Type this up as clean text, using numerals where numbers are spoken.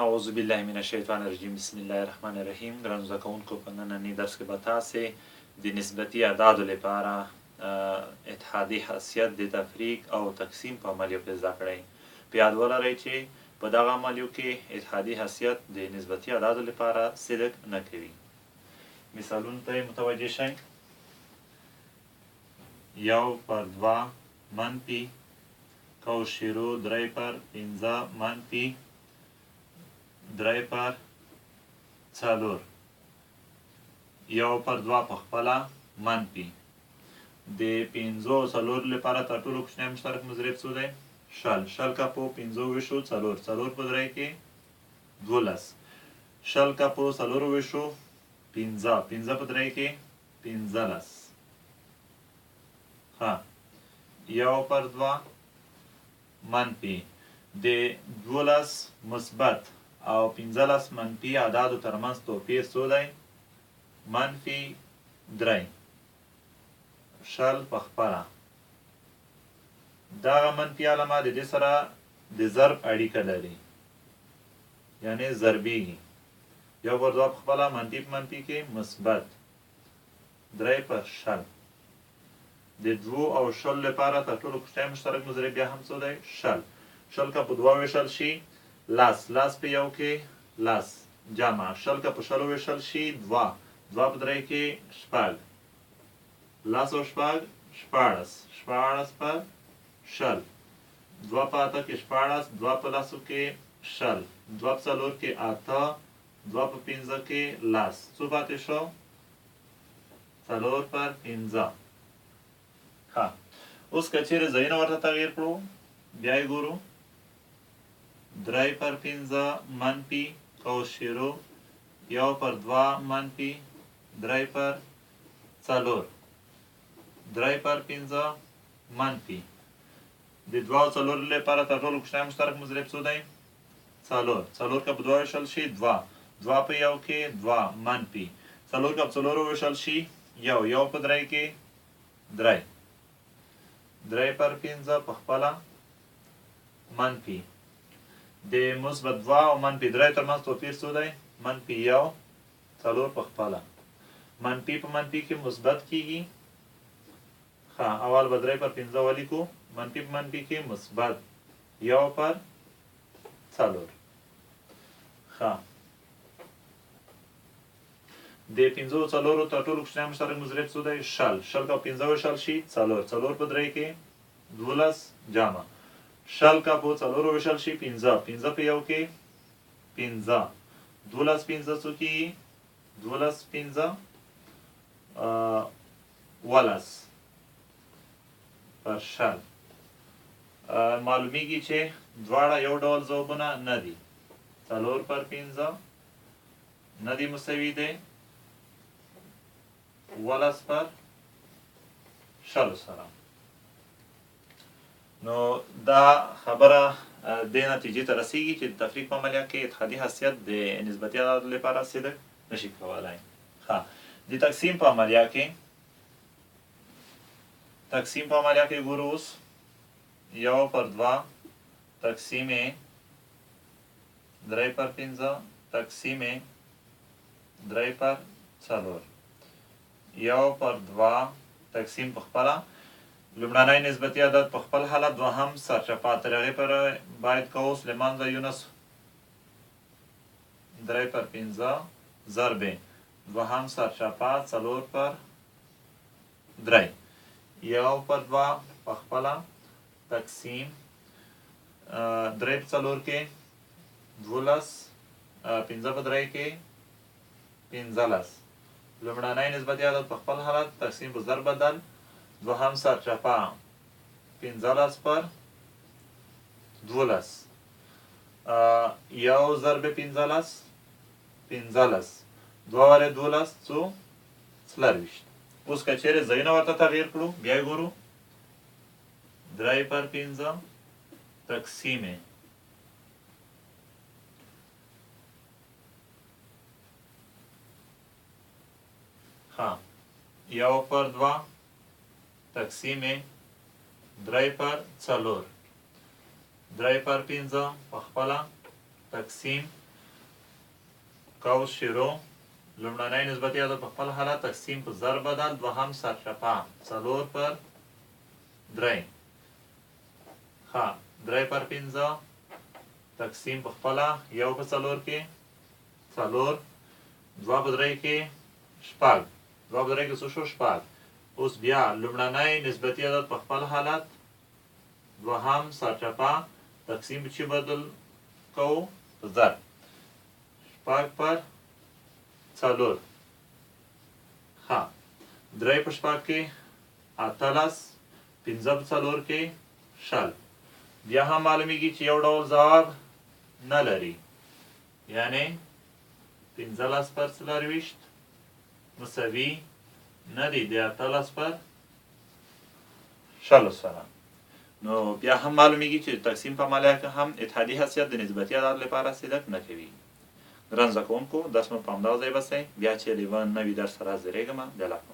اعوذ بالله من الشیطان الرجیم بسم الله الرحمن الرحیم. ګرانو زده کوونکو، په ننني درس کې به تاسې د نسبتي اعدادو لپاره اتحادي حیثیت د تفریق او تقسیم په عملیو کې زده کړئ. په یاد ولرئ چې په دغه عملیو کې اتحادي حیثیت د نسبتي اعدادو لپاره صدق نه کوي. مثالونو ته یې متوجه شئ. یو پر دوه منفي قوس شروع درې پر پنځه منفي درې پر څلور. یو پر دوه په خپله منفي د پنځو او څلور لپاره تر ټولو کوچنی مشترک مضرب څو دی؟ 20. 20 که په پنځو ویشو څلور، څلور په درې کې 12. 20 که په څلورو ویشو پنځه، پنځه په درې کې 15. ښه، یو پر دوه منفي د 12 مثبت او 15 منفي اعدادو ترمنځ توپیر څو دی؟ منفي درې. 20 په خپله دغه منفي علامه د دې سره د ضرب اړیکه لري، یعنی ضربیږي. یو پر دوه په خپله منفي په منفي کې مثبت درې پر 20. د دوو او 20 لپاره تر ټولو کوچنی مشترک مضرب بیا هم څو دی؟ 20. 20 که په دوه ویشل شي لس، لس په یو کې لس، جمع 20 که په 20 ویشل شي دوه، دوه په درې کې شپږ، لس او شپږ 16، 16 پر 20. دوه په اته کې 16، دوه په لسو کې 20، دوه په څلور کې اته، دوه په پنځه کې لس. څو پاتې شو؟ څلور پر پنځه. ښه، اوس که چیرې ځایونه ورته تغییر کړو بیا یې ګورو. درې پر پنځه منفي قوس شروع یو پر دوه منفي درې پر څلور. درې پر پنځه منفي د دوه او څلور لپاره تر ټولو کوچنی مشترک مضرب څو دی؟ څلور. څلور که په دوه ویشل شي دوه، دوه په یو کې دوه، منفي څلور که په څلورو ویشل شي یو، یو په درې کې درې، درې پر پنځه په خپله منفي د مثبت دوه او منفي درې ترمنځ توپیر څو دی؟ منفي یو، څلور په خپله. منفي په منفي کې مثبت کیږي. ښه، اول به درې پر پنځه ولیکو، منفي په منفي کې مثبت یو پر څلور. ښه، د پنځو څلورو تر ټولو کوچنی مشترک مضرب څو دی؟ 20. 20 که پنځه ویشل شي څلور، څلور په درې کې 12، جمع 20 که په څلورو ویشل شي پنځه، پنځه په یو کې پنځه، 12 پنځه څو کېږي؟ 12 پنځه ولس پر 20. معلومیږي چې دواړه یو ډول ځوابونه نه دي. څلور پر پنځه نه دی مساوي دی ولس پر 20 سره. نو دا خبره دې نتیجې ته رسیږي چې د تفریق په عملیه کې اتحادي حیثیت د نسبتي اعدادو لپاره صدق نشي کولای. ښه، د تقسیم په عملیه کې، تقسیم په عملیه کې ګورو اوس یو پر دوه تقسیم درې پر پنځه تقسیم درې پر څلور. یو پر دوه تقسیم په خپله لومړنی نسبتي عدد په خپل حالت، دوهم سرچپه تر هغې پورې باید قوس له منځه یونس درې پر پنځه ضربې دوهم سرچپه څلور پر درې. یو پر دوه په خپله تقسیم درې په څلور کې 12، پنځه په درې کې 15. لومړنی نسبتي عدد په خپل حالت، تقسیم په ضرب بدل، دوهم سرچپه 15 پر 12. یو ضرب 15 15، دوه وارې 12 څو؟ 24. اوس که چیرې ځایونه ورته تغییر کړو بیا یې ګورو. درې پر پنځه تقسیم ښه یو پر دوه تقسیم درې پر څلور، درې پر پنځه په خپله تقسیم قوس شروع، لومړنی نسبتي عدد په خپل حالت تقسیم په ضرب بدل، دوهم سرچپه 4 پر 3. ښه، 3 پر 5 تقسیم په خپله 1 په 4 کې 4، 2 په 3 کې شپږ، 2 په 3 کې څه شو؟ شپږ. اوس بیا لومړنی نسبتي عدد په خپل حالت، دوهم سرچپه تقسیم په چی بدل کوو؟ په ضرب، 6 پر 4. ښه، 3 په 6 کې 18، 5 په 4 کې 20. بیا هم معلومیږي چې یو ډول ځواب نه لري، یعنی 15 پر 24 مساوي نه دی د 18 پر 20 سره. نو بیا هم معلومیږي چې تقسیم په عملیه کې هم اتحادي حیثیت د نسبتي عدد لپاره صدق نه کوي. ګران زده کوونکو، درس مو په همدغه ځای بس دی. بیا چې له یوه نوي درس سره حاضرېږم، د الله په